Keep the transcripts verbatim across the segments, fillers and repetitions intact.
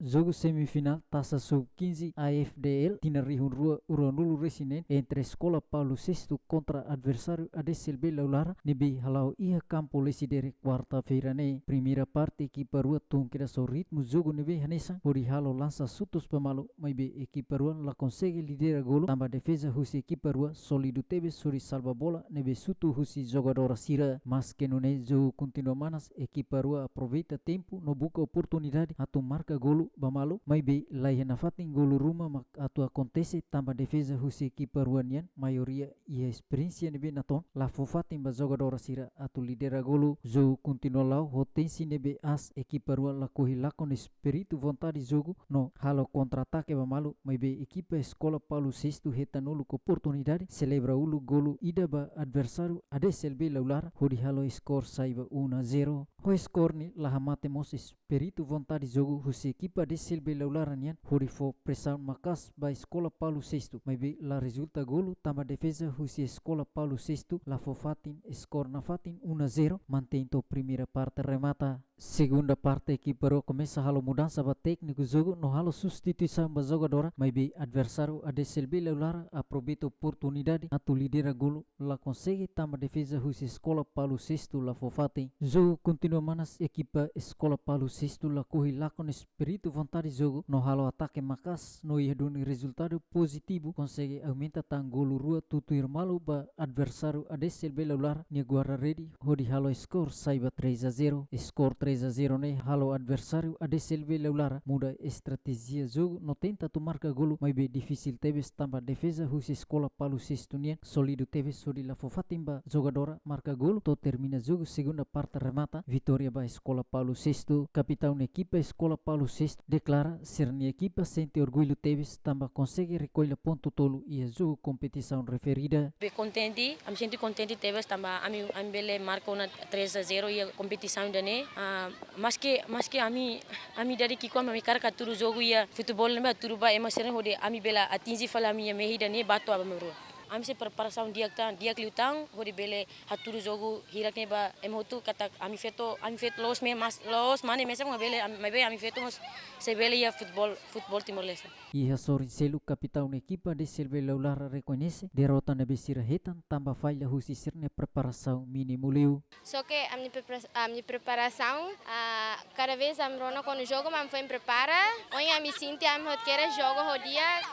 jogu semifinál Taça Sub quinze A F D L tinan rihun rua ruanulu-resin-neen entre Eskola Paulo Sexto kontra adversáriu A D C L B Laulara ne'ebé hala'o iha kampu Lecidere kuarta-feira ne'e. Primeira parte ekipa rua tun kedas ho ritmu jogu ne'ebé hanesan hodi halo lansa xutus ba malu, maibé ekipa rua la konsege lidera golu tanba defeza husi ekipa rua sólidu tebes hodi salva bola ne'ebé xutu husi jogadora sira. Maske nune'e jogu kontinua manas, ekipa rua aproveita tempu no buka oportunidade atu marka golu ba malu, maibé laiha nafatin golu ruma mak atu akontese tanba defeza husi ekipa rua nian, maioria iha esperiénsia ne'ebé natoon, la fó fatin ba jogadora sira atu lidera golu. Jogu kontinua la'o ho tensaun ne'ebé aas, ekipa rua lakohi lakon espíritu vontade jogu no halo kontra-atake ba malu, maibé ekipa Eskola Paulo Sexto hetan uluk oportunidade, selebra uluk golu ida ba adversáriu A D C L B Laulara hodi halo skor sai ba um a zero. Ho skor ne'e la hamate mós espíritu vontade jogu husi ekipa A D C L B Laulara nian hodi fó presaun maka'as ba Eskola Paulo Sexto, maibé la rezulta golu tanba defeza husi Eskola Paulo Sexto la fó fatin, skor nafatin um a zero, mantein to'o primeira parte remata. Segunda parte ekipa rua komesa halo mudansa ba tékniku jogu no halo substituisaun ba jogadora, maibé adversáriu A D C L B Laulara aproveita oportunidade atu lidera golu, la konsege tanba defeza husi Eskola Paulo Sexto la fó fatin. Jogu kontinua manas, ekipa Eskola Paulo Sexto lakohi lakon espíritu vontade jogu no halo atake maka'as no iha duni rezultadu pozitivu konsege aumenta tan golu rua tutuir malu ba adversáriu A D C L B Laulara nia guarda-rede hodi halo skor sai ba três a zero. Skor três a zero ne'e halo adversáriu A D C L B Laulara muda estratéjia jogu no tenta atu marka golu, maibé difisil tebes tanba defeza husi Eskola Paulo Sexto nian sólidu tebes hodi la fó fatin ba jogadora marka golu to'o termina jogu. Segunda parte remata, vitória ba Eskola Paulo Sexto. Kapitaun ekipa Eskola Paulo Sexto deklara sira-nia ekipa sente orgullu tebes tanba konsege rekolla pontu tolu iha jogu kompetisaun referida. Be kontente, ami sente kontente tebes tanba ami, ami bele marka ona três a zero iha kompetisaun ida-ne'e. Ah, maske, maske ami, ami dadi ki'ikoan ami hakarak hatudu jogu iha futeból ne'ebé hatudu ba ema sira-ne'e hodi ami bele atinje fali ami-nia mehi ida-ne'e ba to'o aban-bainrua. Ami sei preparasaun di'ak tan, di'ak liután hodi bele hatudu jogu hirak ne'e ba ema hotu katak ami feto, ami feto loos mane, mas loos mane mesak maibé, maibé ami feto mós sei bele iha futeból, futeból Timor-Leste. Iha sorin seluk, kapitaun ekipa A D C L B Laulara rekoñese derrota ne'ebé sira hetan tanba falla husi sira-nia preparasaun mínimu liu. Só ke ami prepara-, ami preparasaun, ah, kada vez ami rona kuandu jogu, ami foin prepara. Ohin ami sente ami hotu kedas jogu ho di'ak.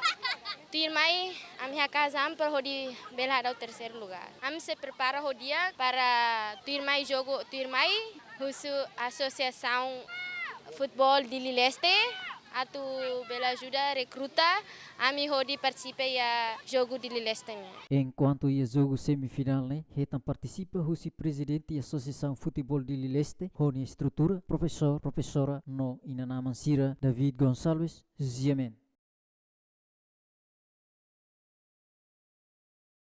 Tuirmai ami hakaas an para hodi bele hadau terseiru lugár. Ami sei prepara ho di'ak para tuirmai jogu, tuirmai husu Asosiasaun Futeból Dili Leste atu bele ajuda rekruta ami hodi partisipa iha jogu Dili Leste nian. Enkuantu iha jogu semifinál ne'e hetan partisipa husi prezidente Asosiasaun Futeból Dili Leste ho nia estrutura, profesór, profesora no inan-aman sira. David Gonçalves, G M N.